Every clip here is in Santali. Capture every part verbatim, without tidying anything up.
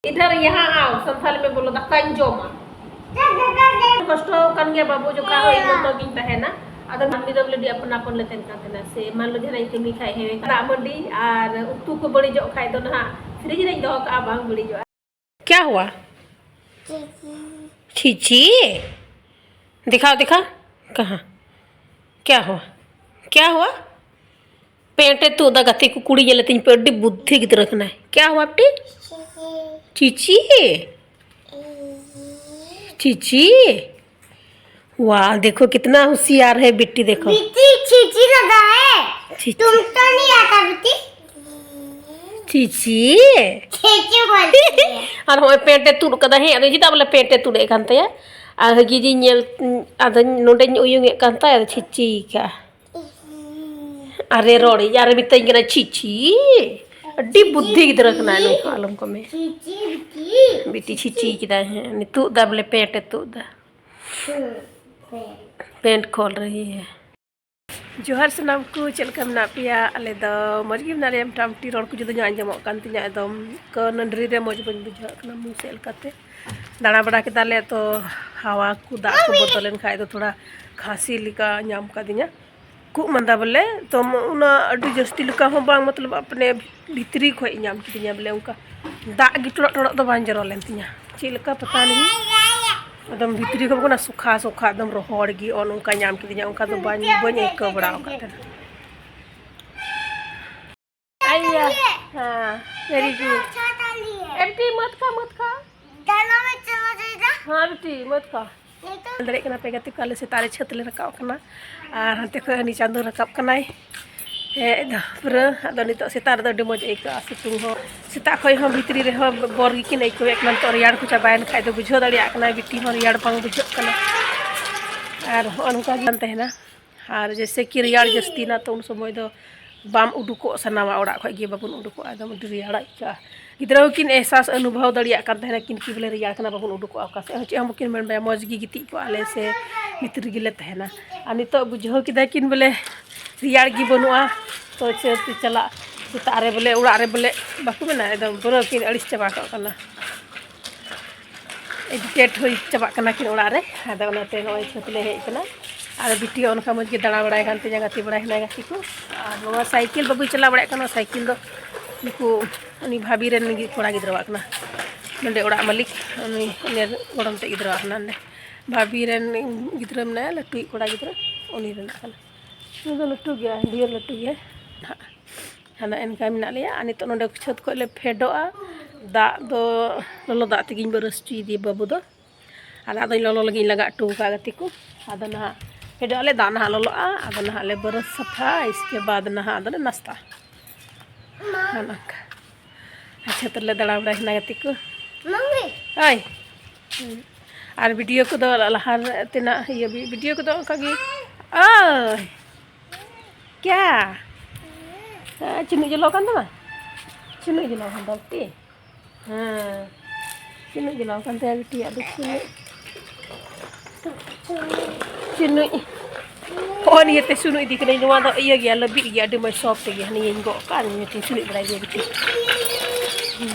इधर यहाँ आओ, संथाल में बोलो, ᱫᱟᱠᱟᱧ ᱡᱚᱢᱟ᱾ ᱠᱚᱥᱴᱚ ᱠᱟᱱ ᱜᱮᱭᱟ ᱵᱟᱹᱵᱩ, ᱡᱚᱠᱷᱟ ᱦᱚᱸ ᱤᱧ ᱢᱚᱛᱚ ᱜᱤᱧ ᱛᱟᱦᱮᱱᱟ᱾ ᱟᱫᱚ ᱢᱟᱹᱱᱢᱤ ᱫᱚ ᱵᱚᱞᱮ ᱟᱹᱰᱤ ᱟᱯᱱᱟ ᱟᱯᱱ ᱞᱮ ᱛᱟᱦᱮᱱ ᱠᱟᱱ ᱛᱟᱦᱮᱱᱟ, ᱥᱮ ᱢᱟᱱ ᱞᱚ ᱡᱟᱦᱟᱱᱟᱜ ᱤᱧ ᱠᱟᱹᱢᱤ ᱠᱷᱟᱡ ᱦᱮᱸ, ᱫᱟᱜ ᱢᱟᱹᱰᱤ ᱟᱨ ᱩᱛᱩ ᱠᱚ ᱵᱟᱹᱲᱤᱡᱚᱜ ᱠᱷᱟᱡ ᱫᱚ ᱱᱟᱦᱟᱜ ᱯᱷᱨᱤᱡᱽ ᱨᱮᱧ ᱫᱚᱦᱚ ᱠᱟᱜᱼᱟ, ᱵᱟᱝ ᱵᱟᱹᱲᱤᱡᱚᱜᱼᱟ᱾ क्या हुआ? ᱪᱤᱪᱤ। दिखाओ, दिखाओ। कहाँ? क्या हुआ? क्या हुआ? ᱯᱮᱱᱴ ᱮ ᱛᱩᱫ ᱫᱟ, ᱜᱟᱛᱮ ᱠᱚ ᱠᱩᱲᱤ ᱧᱮᱞᱮ ᱛᱤᱧ ᱯᱮ, ᱟᱹᱰᱤ ᱵᱩᱫᱽᱫᱷᱤ ᱜᱤᱫᱽᱨᱟᱹ ᱠᱟᱱᱟᱭ᱾ क्या हुआ बेटी? ᱪᱤᱪᱤ। ᱪᱤᱪᱤ। वाह, देखो कितना होशियार है बेटी, देखो। बेटी, चीची लगा है। चीची। तुम तो नहीं आता बेटी। ᱪᱤᱪᱤ᱾ ᱪᱤᱪᱤ ᱵᱚᱞᱛᱤ ᱦᱮ᱾ ᱟᱨ ᱦᱚᱸᱜᱼᱚᱭ ᱯᱮᱱᱴ ᱮ ᱛᱩᱫ ᱠᱟᱫᱟ, ᱦᱮᱸ, ᱟᱫᱚ ᱪᱮᱫᱟᱜ ᱵᱚᱞᱮ ᱯᱮᱱᱴ ᱮ ᱛᱩᱫ ᱮᱫ ᱠᱟᱱ ᱛᱟᱭᱟ? ᱟᱨ ᱦᱟᱹᱜᱤ ᱡᱤᱧ ᱧᱮᱞ, ᱟᱫᱚᱧ ᱱᱚᱰᱮᱧ ᱩᱭᱩᱝ ᱮᱫ ᱠᱟᱱ ᱛᱟᱭᱟ, ᱟᱫᱚ ᱪᱤᱪᱤ ᱠᱟᱜᱼᱟ᱾ ᱟᱨᱮ ᱨᱚᱲᱤᱧ, ᱟᱨᱮ ᱢᱮᱛᱟᱹᱧ ᱠᱟᱱᱟ, ᱪᱤᱪᱤ᱾ ᱟᱹᱰᱤ ᱵᱩᱫᱽᱫᱷᱤ ᱜᱤᱫᱽᱨᱟᱹ ᱠᱟᱱᱟᱭ ᱱᱩᱭ ᱦᱚᱸ, ᱟᱞᱚᱢ ᱠᱚᱢᱮ᱾ ᱪᱤᱪᱤ, ᱵᱤᱴᱤ ᱪᱤᱪᱤ ᱠᱮᱫᱟᱭ, ᱦᱮᱸ, ᱱᱤᱛᱚᱜ ᱫᱟ ᱵᱚᱞᱮ ᱯᱮᱱᱴ ᱮ ᱛᱩᱫ ᱫᱟ᱾ ᱯᱮᱱᱴ ᱠᱷᱳᱞ ᱨᱮ ᱦᱮ᱾ ᱡᱚᱦᱟᱨ ᱥᱟᱱᱟᱢ ᱠᱚ, ᱪᱮᱫ ᱞᱮᱠᱟ ᱢᱮᱱᱟᱜ ᱯᱮᱭᱟ? ᱟᱞᱮ ᱫᱚ ᱢᱚᱡᱽ ᱜᱮ ᱢᱮᱱᱟᱜ ᱞᱮᱭᱟ, ᱢᱚᱴᱟᱢᱩᱴᱤ ᱨᱚᱲ ᱠᱚ ᱡᱩᱫᱟᱹ ᱧᱚᱜ ᱟᱸᱡᱚᱢᱚᱜ ᱠᱟᱱ ᱛᱤᱧᱟ, ᱮᱠᱫᱚᱢ ᱠᱟᱹᱱ ᱱᱟᱹᱰᱨᱤ ᱨᱮ ᱢᱚᱡᱽ ᱵᱟᱹᱧ ᱵᱩᱡᱷᱟᱹᱣᱮᱫ ᱠᱟᱱᱟ, ᱢᱩ ᱥᱮᱫ ᱞᱮᱠᱟᱛᱮ᱾ ᱫᱟᱬᱟ ᱵᱟᱲᱟ ᱠᱮᱫᱟᱞᱮ, ᱛᱚ ᱦᱟᱣᱟ ᱠᱚ ᱫᱟᱜ ᱠᱚ ᱵᱚᱫᱚᱞᱮᱱ ᱠᱷᱟᱡ ᱫᱚ ᱛᱷᱚᱲᱟ ᱠᱷᱟᱸᱥᱤ ᱞᱮᱠᱟ ᱧᱟᱢ ᱠᱟᱫᱤᱧᱟ, ᱠᱷᱩᱜ ᱢᱟᱸᱫᱟ ᱵᱚᱞᱮ᱾ ᱛᱚ ᱚᱱᱟ ᱟᱹᱰᱤ ᱡᱟᱹᱥᱛᱤ ᱞᱮᱠᱟ ᱦᱚᱸ ᱵᱟᱝ, ᱢᱚᱛᱞᱚᱵ ᱟᱯᱱᱮ ᱵᱷᱤᱛᱨᱤ ᱠᱷᱚᱡ ᱧᱟᱢ ᱠᱤᱫᱤᱧᱟ ᱵᱚᱞᱮ, ᱚᱱᱠᱟ ᱫᱟᱜ ᱜᱮ ᱴᱚᱲᱚᱜ ᱴᱚᱲᱚᱜ ᱫᱚ ᱵᱟᱝ ᱡᱚᱨᱚ ᱞᱮᱱ ᱛᱤᱧᱟ, ᱪᱮᱫ ᱞᱮᱠᱟ ᱯᱟᱛᱟ ᱱᱤᱦᱤ ᱮᱠᱫᱚᱢ ᱵᱷᱤᱛᱨᱤ ᱠᱷᱚᱡ ᱠᱟᱱᱟ, ᱥᱩᱠᱷᱟ ᱥᱩᱠᱷᱟ ᱮᱠᱫᱚᱢ ᱨᱚᱦᱚᱲ ᱜᱮ ᱚᱱ ᱚᱱᱠᱟ ᱧᱟᱢ ᱠᱤᱫᱤᱧᱟ, ᱚᱱᱠᱟ ᱫᱚ ᱵᱟᱹᱧ, ᱵᱟᱹᱧ ᱟᱹᱭᱠᱟᱹᱣ ᱵᱟᱲᱟ ᱟᱠᱟᱫ ᱛᱟᱦᱮᱱᱟ᱾ ᱟᱭᱟ, ᱦᱮᱸ, very good। ᱮ ᱵᱤᱴᱤ, ᱢᱚᱛ ᱠᱷᱟ, ᱢᱚᱛ ᱠᱷᱟ। ᱦᱮᱸ ᱵᱤᱴᱤ, ᱢᱚᱛ ᱠᱷᱟ। ᱧᱮᱞ ᱫᱟᱲᱮᱭᱟᱜ ᱠᱟᱱᱟ ᱯᱮ ᱜᱟᱛᱮ ᱠᱚ, ᱟᱞᱮ ᱥᱮᱛᱟᱜ ᱨᱮ ᱪᱷᱟᱹᱛ ᱞᱮ ᱨᱟᱠᱟᱵ ᱠᱟᱱᱟ ᱟᱨ ᱦᱟᱱᱛᱮ ᱠᱷᱚᱡ ᱦᱟᱹᱱᱤ ᱪᱟᱸᱫᱚ ᱨᱟᱠᱟᱵ ᱠᱟᱱᱟᱭ᱾ ᱦᱮᱸ, ᱮᱠᱫᱚᱢ ᱯᱩᱨᱟᱹ᱾ ᱟᱫᱚ ᱱᱤᱛᱚᱜ ᱥᱮᱛᱟᱜ ᱨᱮᱫᱚ ᱟᱹᱰᱤ ᱢᱚᱡᱽ ᱟᱹᱭᱠᱟᱹᱜᱼᱟ, ᱥᱤᱛᱩᱝ ᱦᱚᱸ ᱥᱮᱛᱟᱜ ᱠᱷᱚᱡ ᱦᱚᱸ ᱵᱷᱤᱛᱨᱤ ᱨᱮᱦᱚᱸ ᱵᱚᱨ ᱜᱮᱠᱤᱱ ᱟᱹᱭᱠᱟᱹᱣᱮᱫ ᱠᱟᱱᱟ᱾ ᱱᱤᱛᱚᱜ ᱨᱮᱭᱟᱲ ᱠᱚ ᱪᱟᱵᱟᱭᱮᱱ ᱠᱷᱟᱡ ᱫᱚ ᱵᱩᱡᱷᱟᱹᱣ ᱫᱟᱲᱮᱭᱟᱜ ᱠᱟᱱᱟᱭ ᱵᱤᱴᱤ ᱦᱚᱸ ᱨᱮᱭᱟᱲ ᱵᱟᱝ ᱵᱩᱡᱷᱟᱹᱜ ᱠᱟᱱᱟ᱾ ᱟᱨ ᱦᱚᱸᱜᱼᱚ ᱱᱚᱝᱠᱟ ᱜᱮ ᱵᱟᱝ ᱛᱟᱦᱮᱱᱟ᱾ ᱟᱨ ᱡᱮᱭᱥᱮ ᱠᱤ ᱨᱮᱭᱟᱲ ᱡᱟᱹᱥᱛᱤᱭᱮᱱᱟ ᱛᱚ ᱩᱱ ᱥᱚᱢᱚᱭ ᱫᱚ ᱵᱟᱢ ᱩᱰᱩᱠᱚᱜ ᱥᱟᱱᱟᱣᱟ, ᱚᱲᱟᱜ ᱠᱷᱚᱡ ᱜᱮ ᱵᱟᱵᱚᱱ ᱩᱰᱩᱠᱚᱜᱼᱟ, ᱮᱠᱫᱚᱢ ᱟᱹᱰᱤ ᱨᱮᱭᱟᱲ ᱟᱹᱭᱠᱟᱹᱜᱼᱟ᱾ ᱜᱤᱫᱽᱨᱟᱹ ᱦᱚᱸᱠᱤᱱ ᱮᱦᱥᱟᱥ ᱚᱱᱩᱵᱷᱚᱵ ᱫᱟᱲᱮᱭᱟᱜ ᱠᱟᱱ ᱛᱟᱦᱮᱱᱟ ᱠᱤᱱ ᱠᱤ ᱵᱚᱞᱮ ᱨᱮᱭᱟᱲ ᱠᱟᱱᱟ, ᱵᱟᱵᱚᱱ ᱩᱰᱩᱠᱚᱜᱼᱟ ᱚᱠᱟ ᱥᱮᱫ ᱦᱚᱸ, ᱪᱮᱫ ᱦᱚᱸ ᱵᱟᱹᱠᱤᱱ ᱢᱮᱱ ᱵᱟᱲᱟᱭᱟ, ᱢᱚᱡᱽ ᱜᱮ ᱜᱤᱛᱤᱡ ᱠᱚᱜᱼᱟ ᱞᱮ ᱥᱮ ᱵᱷᱤᱛᱨᱤ ᱨᱮᱜᱮ ᱞᱮ ᱛᱟᱦᱮᱱᱟ᱾ ᱟᱨ ᱱᱤᱛᱚᱜ ᱵᱩᱡᱷᱟᱹᱣ ᱠᱮᱫᱟ ᱠᱤᱱ ᱵᱚᱞᱮ ᱨᱮᱭᱟᱲ ᱜᱮ ᱵᱟᱹᱱᱩᱜᱼᱟ, ᱛᱚ ᱪᱟᱹᱛ ᱪᱟᱞᱟᱜ ᱥᱮᱛᱟᱜ ᱨᱮ ᱵᱚᱞᱮ ᱚᱲᱟᱜ ᱨᱮ ᱵᱚᱞᱮ ᱵᱟᱠᱚ ᱢᱮᱱᱟ, ᱮᱠᱫᱚᱢ ᱯᱩᱨᱟᱹ ᱠᱤᱱ ᱟᱹᱲᱤᱥ ᱪᱟᱵᱟ ᱠᱚᱜ ᱠᱟᱱᱟ, ᱮᱡᱤᱴᱮᱴ ᱦᱩᱭ ᱪᱟᱵᱟᱜ ᱠᱟᱱᱟ ᱠᱤᱱ ᱚᱲᱟᱜ ᱨᱮ᱾ ᱟᱫᱚ ᱚᱱᱟᱛᱮ ᱱᱚᱜᱼᱚᱭ ᱪᱷᱟᱹᱛ ᱞᱮ ᱦᱮᱡ ᱠᱟᱱᱟ᱾ ᱟᱨ ᱵᱤᱴᱤ ᱦᱚᱸ ᱚᱱᱠᱟ ᱢᱚᱡᱽ ᱜᱮ ᱫᱟᱬᱟ ᱵᱟᱲᱟᱭ ᱠᱟᱱ ᱛᱤᱧᱟ, ᱜᱟᱛᱮ ᱵᱟᱲᱟᱭ ᱠᱟᱱᱟᱭ ᱜᱟᱛᱮ ᱠᱚ᱾ ᱟᱨ ᱱᱚᱣᱟ ᱥᱟᱭᱠᱮᱞ ᱵᱟᱹᱵᱩᱭ ᱪᱟᱞᱟᱣ ᱵᱟᱲᱟᱭᱮᱫ ᱠᱟᱱᱟ, ᱱᱚᱣᱟ ᱥᱟᱭᱠᱮᱞ ᱫᱚ ᱱᱩᱠᱩ ᱩᱱᱤ ᱵᱷᱟᱵᱤ ᱨᱮᱱ ᱜᱮ ᱠᱚᱲᱟ ᱜᱤᱫᱽᱨᱟᱹᱣᱟᱜ ᱠᱟᱱᱟ, ᱱᱚᱰᱮ ᱚᱲᱟᱜ ᱢᱟᱹᱞᱤᱠ ᱩᱱᱤ ᱜᱚᱲᱚᱢ ᱛᱮ ᱜᱤᱫᱽᱨᱟᱹᱣᱟᱜ ᱠᱟᱱᱟ᱾ ᱱᱚᱰᱮ ᱵᱷᱟᱵᱤ ᱨᱮᱱ ᱜᱤᱫᱽᱨᱟᱹ ᱢᱮᱱᱟᱭᱟ, ᱞᱟᱹᱴᱩᱭᱤᱡ ᱠᱚᱲᱟ ᱜᱤᱫᱽᱨᱟᱹ, ᱩᱱᱤ ᱨᱮᱱᱟᱜ ᱠᱟᱱᱟ᱾ ᱩᱱᱤ ᱫᱚ ᱞᱟᱹᱴᱩ ᱜᱮᱭᱟ, ᱰᱷᱮᱨ ᱞᱟᱹᱴᱩ ᱜᱮᱭᱟ᱾ ᱟᱫᱚ ᱮᱱᱠᱟ ᱢᱮᱱᱟᱜ ᱞᱮᱭᱟ᱾ ᱟᱨ ᱱᱤᱛᱚᱜ ᱱᱚᱰᱮ ᱪᱷᱟᱹᱛ ᱠᱷᱚᱱ ᱞᱮ ᱯᱷᱮᱰᱚᱜᱼᱟ᱾ ᱫᱟᱜ ᱫᱚ ᱞᱚᱞᱚ ᱫᱟᱜ ᱛᱮᱜᱮᱧ ᱵᱟᱹᱨᱟᱹᱥ ᱦᱚᱪᱚᱭᱮᱫᱮ ᱵᱟᱹᱵᱩ ᱫᱚ᱾ ᱟᱨ ᱫᱟᱜ ᱫᱚᱧ ᱞᱚᱞᱚ ᱞᱟᱹᱜᱤᱫ ᱤᱧ ᱞᱟᱜᱟ ᱦᱚᱴᱚ ᱠᱟᱜᱼᱟ ᱜᱟᱛᱮ ᱠᱚ᱾ ᱟᱫᱚ ᱱᱟᱦᱟᱜ ᱯᱷᱮᱰᱚᱜ ᱟᱞᱮ, ᱫᱟᱜ ᱱᱟᱦᱟᱜ ᱞᱚᱞᱚᱜᱼᱟ᱾ ᱟᱫᱚ ᱱᱟᱦᱟᱜ ᱞᱮ ᱵᱟᱹᱨᱟᱹᱥ ᱥᱟᱯᱷᱟ, ᱤᱥᱠᱮ ᱵᱟᱫᱽ ᱱᱟᱦᱟᱜ ᱟᱫᱚᱞᱮ ᱱᱟᱥᱛᱟ᱾ ᱱᱚᱜᱼᱚ ᱱᱚᱝᱠᱟ᱾ ᱟᱪᱪᱷᱟ, ᱛᱟᱦᱞᱮ ᱫᱟᱬᱟ ᱵᱟᱲᱟᱭ ᱠᱟᱱᱟ ᱜᱟᱛᱮ ᱠᱚ᱾ ᱦᱳᱭ᱾ ᱟᱨ ᱵᱷᱤᱰᱤᱭᱳ ᱠᱚᱫᱚ ᱞᱟᱦᱟ ᱛᱮᱱᱟᱜ ᱤᱭᱟᱹ ᱵᱷᱤᱰᱤᱭᱳ ᱠᱚᱫᱚ ᱚᱱᱠᱟ ᱜᱮ᱾ ᱳᱭ, ᱠᱭᱟ? ᱦᱮᱸ, ᱪᱩᱱᱩᱡ ᱡᱚᱞᱚ ᱠᱟᱱ ᱛᱟᱢᱟ? ᱪᱩᱱᱩᱡ ᱡᱚᱞᱚ ᱠᱟᱱ ᱛᱟᱢᱟ ᱵᱤᱴᱤ? ᱦᱮᱸ, ᱪᱩᱱᱩᱡ ᱡᱚᱞᱚ ᱠᱟᱱ ᱛᱟᱭᱟ ᱵᱤᱴᱤᱭᱟᱜ ᱫᱚ ᱪᱩᱱᱩᱡ᱾ ᱪᱩᱱᱩᱡ᱾ ᱦᱚᱸᱜᱼᱚ ᱱᱤᱭᱟᱹᱛᱮ ᱪᱩᱱᱩᱡ ᱤᱫᱤ ᱠᱟᱹᱱᱟᱹᱧ᱾ ᱱᱚᱣᱟ ᱫᱚ ᱤᱭᱟᱹ ᱜᱮᱭᱟ, ᱞᱟᱹᱵᱤᱫ ᱜᱮᱭᱟ, ᱟᱹᱰᱤ ᱢᱚᱡᱽ ᱥᱚᱯᱷᱴ ᱜᱮᱭᱟ᱾ ᱱᱤᱭᱟᱹᱧ ᱜᱚᱜ ᱠᱟᱜᱼᱟ, ᱱᱤᱭᱟᱹᱛᱮᱧ ᱪᱩᱱᱩᱡ ᱵᱟᱲᱟᱭ ᱜᱮᱭᱟ ᱵᱤᱴᱤ᱾ ᱦᱩᱸ᱾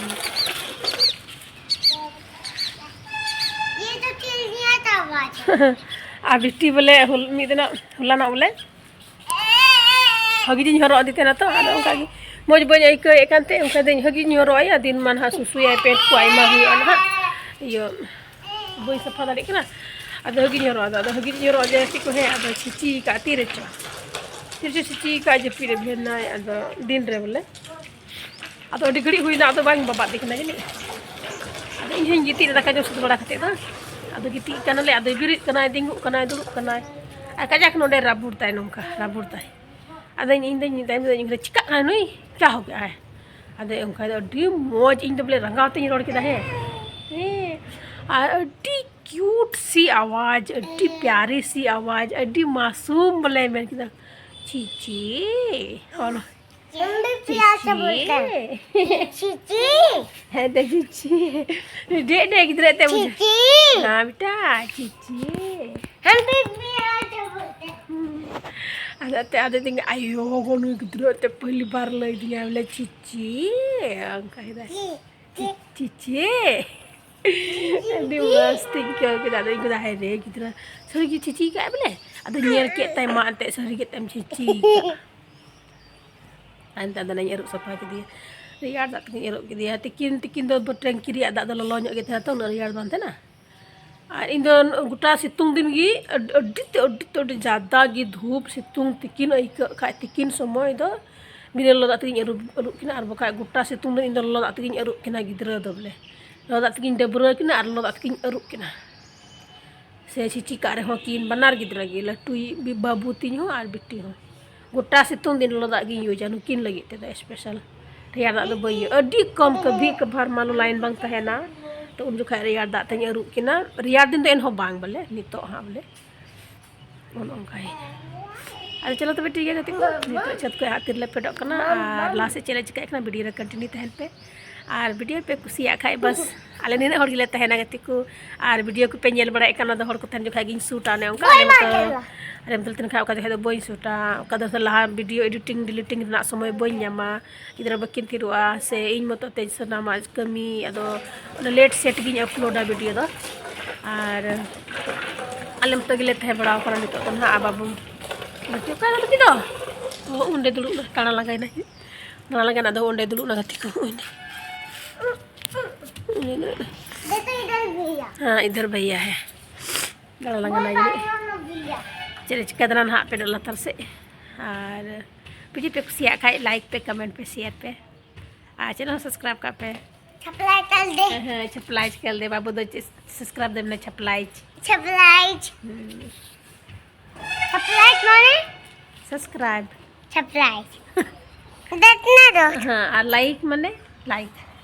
ᱟᱨ ᱵᱤᱴᱤ ᱵᱚᱞᱮ ᱦᱚᱞ-, ᱢᱤᱫ ᱫᱤᱱᱚᱜ ᱦᱚᱞᱟᱱᱚᱜ ᱵᱚᱞᱮ ᱦᱟᱹᱜᱤᱡ ᱤᱧ ᱦᱚᱨᱚᱜ ᱟᱫᱮ ᱛᱟᱦᱮᱱᱟ ᱛᱚ, ᱟᱫᱚ ᱚᱱᱠᱟ ᱜᱮ ᱢᱚᱡᱽ ᱵᱟᱹᱧ ᱟᱹᱭᱠᱟᱹᱣᱮᱫ ᱠᱟᱱ ᱛᱮ ᱚᱱᱠᱟ ᱫᱚᱧ ᱦᱟᱹᱜᱤᱡ ᱤᱧ ᱦᱚᱨᱚᱜ ᱟᱭᱟ, ᱫᱤᱱ ᱢᱟᱱ ᱦᱟᱸᱜ ᱥᱩᱥᱩᱭᱟᱭ, ᱯᱮᱱᱴ ᱠᱚ ᱟᱭᱢᱟ ᱦᱩᱭᱩᱜᱼᱟ ᱱᱟᱦᱟᱜ, ᱤᱭᱟᱹ ᱵᱟᱹᱧ ᱥᱟᱯᱷᱟ ᱫᱟᱲᱮᱭᱟᱜ ᱠᱟᱱᱟ᱾ ᱟᱫᱚ ᱦᱟᱹᱜᱤᱡ ᱤᱧ ᱦᱚᱨᱚᱜ ᱟᱫᱟ, ᱟᱫᱚ ᱦᱟᱹᱜᱤᱡ ᱤᱧ ᱦᱚᱨᱚᱜ ᱟᱫᱮᱭᱟ ᱪᱮᱫ ᱠᱚ ᱦᱮᱸ, ᱟᱫᱚ ᱪᱷᱤᱪᱤ ᱠᱟᱜ ᱛᱤᱨᱮ ᱪᱚ, ᱛᱤᱨᱮ ᱪᱚ ᱪᱷᱤᱪᱤ ᱠᱟᱜ, ᱡᱟᱹᱯᱤᱫ ᱨᱮ ᱵᱷᱮᱱᱟᱭ, ᱟᱫᱚ ᱫᱤᱱ ᱨᱮ ᱵᱚᱞᱮ᱾ ᱟᱫᱚ ᱟᱹᱰᱤ ᱜᱷᱟᱹᱲᱤᱡ ᱦᱩᱭᱱᱟ, ᱟᱫᱚ ᱵᱟᱝ ᱵᱟᱵᱟᱫ ᱫᱮ ᱠᱟᱱᱟ ᱡᱟᱹᱱᱤᱡ᱾ ᱟᱫᱚ ᱤᱧ ᱦᱚᱸᱧ ᱜᱤᱛᱤᱡ ᱮᱱᱟ ᱫᱟᱠᱟ ᱡᱚᱢ ᱥᱟᱹᱛ ᱵᱟᱲᱟ ᱠᱟᱛᱮᱫ ᱫᱚ᱾ ᱟᱫᱚ ᱜᱤᱛᱤᱡ ᱠᱟᱱᱟᱞᱮ, ᱟᱫᱚᱭ ᱵᱮᱨᱮᱫ ᱠᱟᱱᱟᱭ, ᱛᱤᱸᱜᱩᱜ ᱠᱟᱱᱟᱭ, ᱫᱩᱲᱩᱵ ᱠᱟᱱᱟᱭ, ᱟᱨ ᱠᱟᱡᱟᱠ ᱱᱚᱸᱰᱮ ᱨᱟᱵᱩᱨ ᱛᱟᱭ, ᱱᱚᱝᱠᱟ ᱨᱟᱵᱩᱨ ᱛᱟᱭ᱾ ᱟᱫᱚ ᱤᱧ, ᱤᱧ ᱫᱚᱧ ᱢᱮᱛᱟᱭ, ᱢᱮᱛᱟᱫᱤᱧ ᱠᱟᱱᱟ, "ᱪᱤᱠᱟᱹᱜ ᱠᱟᱱᱟ ᱱᱩᱭ? ᱪᱤᱠᱟ ᱦᱚᱸ ᱠᱮᱜᱼᱟᱭ?" ᱟᱫᱚ ᱚᱱᱠᱟ ᱫᱚ ᱟᱹᱰᱤ ᱢᱚᱡᱽ, ᱤᱧ ᱫᱚ ᱵᱚᱞᱮ ᱨᱟᱸᱜᱟᱣ ᱛᱤᱧ ᱨᱚᱲ ᱠᱮᱫᱟ, ᱦᱮᱸ᱾ ᱦᱮᱸ, ᱟᱨ ᱟᱹᱰᱤ ᱠᱤᱭᱩᱴ ᱥᱤ ᱟᱣᱟᱡᱽ, ᱟᱹᱰᱤ ᱯᱭᱟᱨᱤ ᱥᱤ ᱟᱣᱟᱡᱽ, ᱟᱹᱰᱤ ᱢᱟᱥᱩᱢ ᱵᱚᱞᱮ ᱢᱮᱱ ᱠᱮᱫᱟ, "ᱪᱤᱪᱤ, ᱚᱱᱟ ᱦᱮᱸ ᱫᱚ ᱪᱤᱪᱤ᱾ ᱰᱮ, ᱰᱮ, ᱜᱤᱫᱽᱨᱟᱹ ᱛᱮ ᱵᱩᱡᱷᱟᱹᱣ᱾ ᱪᱤᱪᱤ᱾ ᱦᱮᱸ, ᱵᱮᱴᱟ, ᱪᱤᱪᱤ᱾ ᱦᱮᱸ, ᱵᱮᱴᱟ, ᱪᱤᱪᱤ᱾ ᱦᱩᱸ᱾ ᱟᱫᱚ ᱟᱛᱮ ᱟᱫᱚ ᱛᱤᱧ ᱟᱭᱳ ᱜᱚ ᱱᱩᱭ ᱜᱤᱫᱽᱨᱟᱹ ᱛᱮ ᱯᱟᱹᱦᱞᱤ ᱵᱟᱨ ᱞᱟᱹᱭ ᱫᱤᱧᱟ ᱵᱚᱞᱮ ᱪᱤᱪᱤ, ᱚᱱᱠᱟ ᱠᱮᱫᱟᱭ᱾ ᱪᱤᱪᱤ᱾ ᱟᱹᱰᱤ ᱢᱚᱡᱽ ᱛᱤᱧ ᱟᱹᱭᱠᱟᱹᱣ ᱠᱮᱫᱟ᱾ ᱟᱫᱚ ᱤᱧ ᱠᱚᱫᱚ ᱦᱟᱭ ᱨᱮ ᱜᱤᱫᱽᱨᱟᱹ ᱥᱟᱹᱨᱤ ᱜᱮ ᱪᱤᱪᱤ ᱠᱟᱜ ᱵᱚᱞᱮ᱾ ᱟᱫᱚ ᱧᱮᱞ ᱠᱮᱫ ᱛᱟᱭ ᱢᱟ ᱮᱱᱛᱮᱫ ᱥᱟᱹᱨᱤ ᱜᱮ ᱛᱟᱭᱢ ᱪᱤᱪᱤ ᱠᱟᱜ᱾ ᱟᱨ ᱱᱤᱛᱚᱜ ᱫᱚ ᱚᱱᱟᱧ ᱟᱹᱨᱩᱵ ᱥᱟᱯᱷᱟ ᱠᱮᱫᱮᱭᱟ᱾ ᱨᱮᱭᱟᱲ ᱫᱟᱜ ᱛᱮᱜᱤᱧ ᱟᱹᱨᱩᱵ ᱠᱮᱫᱮᱭᱟ᱾ ᱛᱤᱠᱤᱱ ᱛᱤᱠᱤᱱ ᱫᱚ ᱴᱮᱝᱠᱤ ᱨᱮᱭᱟᱜ ᱫᱟᱜ ᱫᱚ ᱞᱚᱞᱚ ᱧᱚᱜ ᱜᱮ ᱛᱟᱦᱮᱱᱟ ᱛᱚ, ᱩᱱᱟᱹᱜ ᱨᱮᱭᱟᱲ ᱵᱟᱝ ᱛᱟᱦᱮᱱᱟ᱾ ᱟᱨ ᱤᱧ ᱫᱚ ᱜᱚᱴᱟ ᱥᱤᱛᱩᱝ ᱫᱤᱱ ᱜᱮ ᱟᱹᱰ- ᱟᱹᱰᱤ ᱛᱮ ᱟᱹᱰᱤ ᱛᱮ ᱟᱹᱰᱤ ᱡᱟᱫᱟ ᱜᱮ ᱫᱷᱩᱯ ᱥᱤᱛᱩᱝ ᱛᱤᱠᱤᱱ ᱟᱹᱭᱠᱟᱹᱜ ᱠᱷᱟᱡ ᱛᱤᱠᱤᱱ ᱥᱚᱢᱚᱭ ᱫᱚ ᱵᱤᱱᱟᱹ ᱞᱚᱞᱚ ᱫᱟᱜ ᱛᱮᱜᱤᱧ ᱟᱹᱨᱩᱵ ᱟᱹᱨᱩᱵ ᱠᱤᱱᱟ᱾ ᱟᱨ ᱵᱟᱠᱷᱟᱡ ᱜᱚᱴᱟ ᱥᱤᱛᱩᱝ ᱫᱤᱱ ᱤᱧ ᱫᱚ ᱞᱚᱞᱚ ᱫᱟᱜ ᱛᱮᱜᱤᱧ ᱟᱹᱨᱩᱵ ᱠᱤᱱᱟ ᱜᱤᱫᱽᱨᱟᱹ ᱫᱚ ᱵᱚᱞᱮ᱾ ᱞᱚᱞᱚ ᱫᱟᱜ ᱛᱮᱜᱤᱧ ᱰᱟᱹᱵᱽᱨᱟᱹ ᱠᱤᱱᱟ ᱟᱨ ᱞᱚᱞᱚ ᱫᱟᱜ ᱛᱮᱜᱤᱧ ᱟᱹᱨᱩᱵ ᱠᱤᱱᱟ᱾ ᱥᱮ ᱪᱤᱪᱤ ᱠᱟᱜ ᱨᱮᱦᱚᱸ ᱠᱤᱱ ᱵᱟᱱᱟᱨ ᱜᱤᱫᱽᱨᱟᱹ ᱜᱮ, ᱞᱟᱹᱴᱩᱭᱤᱡ ᱵᱤ- ᱵᱟᱹᱵᱩ ᱛᱤᱧ ᱦᱚᱸ ᱟᱨ ᱵᱤᱴᱤ ᱦᱚᱸ᱾ ᱜᱚᱴᱟ ᱥᱤᱛᱩᱝ ᱫᱤᱱ ᱞᱚᱞᱚ ᱫᱟᱜ ᱜᱤᱧ ᱤᱭᱩᱡᱟ ᱱᱩᱠᱤᱱ ᱞᱟᱹᱜᱤᱫ ᱛᱮᱫᱚ ᱥᱯᱮᱥᱟᱞ᱾ ᱨᱮᱭᱟᱲ ᱫᱟᱜ ᱫᱚ ᱵᱟᱹᱧ ᱤᱭᱟᱹ, ᱟᱹᱰᱤ ᱠᱚᱢ ᱠᱟᱹᱵᱷᱤ ᱠᱟᱵᱷᱟᱨ ᱢᱟᱱᱞᱳ ᱞᱟᱭᱤᱱ ᱵᱟᱝ ᱛᱟᱦᱮᱱᱟ, ᱛᱚ ᱩᱱ ᱡᱚᱠᱷᱟᱡ ᱨᱮᱭᱟᱲ ᱫᱟᱜ ᱛᱮᱧ ᱟᱹᱨᱩᱵ ᱠᱤᱱᱟ᱾ ᱨᱮᱭᱟᱲ ᱫᱤᱱ ᱫᱚ ᱮᱱᱦᱚᱸ ᱵᱟᱝ ᱵᱚᱞᱮ, ᱱᱤᱛᱚᱜ ᱦᱟᱸᱜ ᱵᱚᱞᱮ ᱚᱱᱮ ᱚᱱᱠᱟᱭ᱾ ᱟᱫᱚ ᱪᱚᱞᱚ ᱛᱚᱵᱮ ᱴᱷᱤᱠ ᱜᱮᱭᱟ ᱜᱟᱛᱮ ᱠᱚ, ᱱᱤᱛᱚᱜ ᱪᱷᱟᱹᱛ ᱠᱷᱚᱡ ᱦᱟᱸᱜ ᱛᱤᱨᱮᱞᱮ ᱯᱷᱮᱰᱚᱜ ᱠᱟᱱᱟ ᱟᱨ ᱞᱟᱦᱟ ᱥᱮᱫ ᱪᱮᱫ ᱞᱮ ᱪᱤᱠᱟᱹᱭᱮᱫ ᱠᱟᱱᱟ ᱵᱷᱤᱰᱤᱭᱳ ᱨᱮ ᱠᱚᱱᱴᱤᱱᱤᱭᱩ ᱛᱟᱦᱮᱱ ᱯᱮ᱾ ᱟᱨ ᱵᱷᱤᱰᱤᱭᱳ ᱯᱮ ᱠᱩᱥᱤᱭᱟᱜ ᱠᱷᱟᱡ ᱵᱟᱥ ᱟᱞᱮ ᱱᱤᱱᱟᱹᱜ ᱦᱚᱲ ᱜᱮᱞᱮ ᱛᱟᱦᱮᱱᱟ ᱜᱟᱛᱮ ᱠᱚ᱾ ᱟᱨ ᱵᱷᱤᱰᱤᱭᱳ ᱠᱚᱯᱮ ᱧᱮᱞ ᱵᱟᱲᱟᱭᱮᱫ ᱠᱟᱱ ᱚᱱᱟ ᱫᱚ ᱦᱚᱲ ᱠᱚ ᱛᱟᱦᱮᱱ ᱡᱚᱠᱷᱟᱡ ᱜᱤᱧ ᱥᱩᱴᱟ ᱚᱱᱮ ᱚᱱᱠᱟ᱾ ᱟᱞᱮ ᱢᱚᱛᱚ ᱟᱞᱮ ᱢᱚᱛᱚ ᱞᱮ ᱛᱟᱦᱮᱱ ᱠᱷᱟᱡ ᱚᱠᱟ ᱡᱚᱠᱷᱟᱡ ᱫᱚ ᱵᱟᱹᱧ ᱥᱩᱴᱟ, ᱚᱠᱟ ᱫᱚ ᱞᱟᱦᱟ ᱵᱷᱤᱰᱤᱭᱳ ᱮᱰᱤᱴᱤᱝ ᱰᱤᱞᱤᱴᱤᱝ ᱨᱮᱱᱟᱜ ᱥᱚᱢᱚᱭ ᱵᱟᱹᱧ ᱧᱟᱢᱟ᱾ ᱜᱤᱫᱽᱨᱟᱹ ᱵᱟᱹᱠᱤᱱ ᱛᱷᱤᱨᱚᱜᱼᱟ ᱥᱮ ᱤᱧ ᱢᱚᱛᱚ ᱛᱮ ᱥᱟᱱᱟᱢᱟᱜ ᱠᱟᱹᱢᱤ, ᱟᱫᱚ ᱚᱱᱟ ᱞᱮᱴ ᱥᱮᱴ ᱜᱤᱧ ᱟᱯᱞᱳᱰᱟ ᱵᱷᱤᱰᱤᱭᱳ ᱫᱚ᱾ ᱟᱨ ᱟᱞᱮ ᱢᱚᱛᱚ ᱜᱮᱞᱮ ᱛᱟᱦᱮᱸ ᱵᱟᱲᱟᱣ ᱠᱟᱱᱟ ᱱᱤᱛᱚᱜ ᱫᱚ ᱱᱟᱦᱟᱜ᱾ ᱟᱨ ᱵᱟᱹᱵᱩ ᱜᱟᱛᱮ ᱚᱠᱟ ᱨᱮ ᱜᱟᱛᱮ ᱫᱚ? ᱚ, ᱚᱸᱰᱮ ᱫᱩᱲᱩᱵ ᱱᱟ, ᱫᱟᱬᱟ ᱞᱟᱸᱜᱟᱭᱱᱟᱭ᱾ ᱫᱟᱬᱟ ᱞᱟᱸᱜᱟᱭᱱᱟ, ᱟᱫᱚ ᱚᱸᱰᱮ ᱫᱩᱲᱩᱵ ᱱᱟ ᱜᱟᱛᱮ ᱠᱚ᱾ ᱦᱩᱭᱱᱟ᱾ ᱡᱚᱛᱚ ᱤᱫᱷᱟᱨ ᱵᱷᱮᱭᱟ᱾ ᱦᱮᱸ, ᱤᱫᱷᱟᱨ ᱵᱷᱮᱭᱟ ᱦᱮ᱾ ᱫᱟᱬᱟ ᱞᱟᱸᱜᱟᱱᱟ ᱡᱟᱹᱱᱤᱡ᱾ ᱪᱮᱫ ᱮ ᱪᱤᱠᱟᱹ ᱫᱟᱬᱟᱱ ᱦᱟᱸᱜ ᱯᱮ ᱞᱟᱛᱟᱨ ᱥᱮᱫ᱾ ᱟᱨ ᱵᱷᱤᱰᱤᱭᱳ ᱯᱮ ᱠᱩᱥᱤᱭᱟᱜ ᱠᱷᱟᱡ ᱞᱟᱭᱤᱠ ᱯᱮ, ᱠᱚᱢᱮᱱᱴ ᱯᱮ, ᱥᱮᱭᱟᱨ ᱯᱮ᱾ ᱟᱨ ᱪᱮᱱᱮᱞ ᱦᱚᱸ ᱥᱟᱵᱥᱠᱨᱟᱭᱤᱵ ᱠᱟᱜ ᱯᱮ᱾ ᱪᱷᱟᱯᱞᱟᱭ ᱠᱟᱞ ᱫᱮ᱾ ᱦᱮᱸ, ᱦᱮᱸ, ᱪᱷᱟᱯᱞᱟᱭᱤᱡ ᱠᱟᱞ ᱫᱮ ᱵᱟᱹᱵᱩ ᱫᱚ ᱪᱮᱫ ᱥᱟᱵᱥᱠᱨᱟᱭᱤᱵ ᱫᱮ ᱢᱮᱱᱟ ᱪᱷᱟᱯᱞᱟᱭᱤᱡ᱾ ᱪᱷᱟᱯᱞᱟᱭᱤᱡ᱾ ᱦᱩᱸ᱾ ᱪᱷᱟᱯᱞᱟᱭᱤᱡ ᱢᱟᱱᱮ? ᱥᱟᱵᱥᱠᱨᱟᱭᱤᱵ᱾ ᱪᱷᱟᱯᱞᱟᱭᱤᱡ᱾ ᱫᱮᱠᱷᱱᱟ ᱫᱚ᱾ ᱦᱮᱸ, ᱟᱨ ᱞᱟᱭᱤᱠ ᱢᱟᱱᱮ ᱞᱟᱭᱤᱠ᱾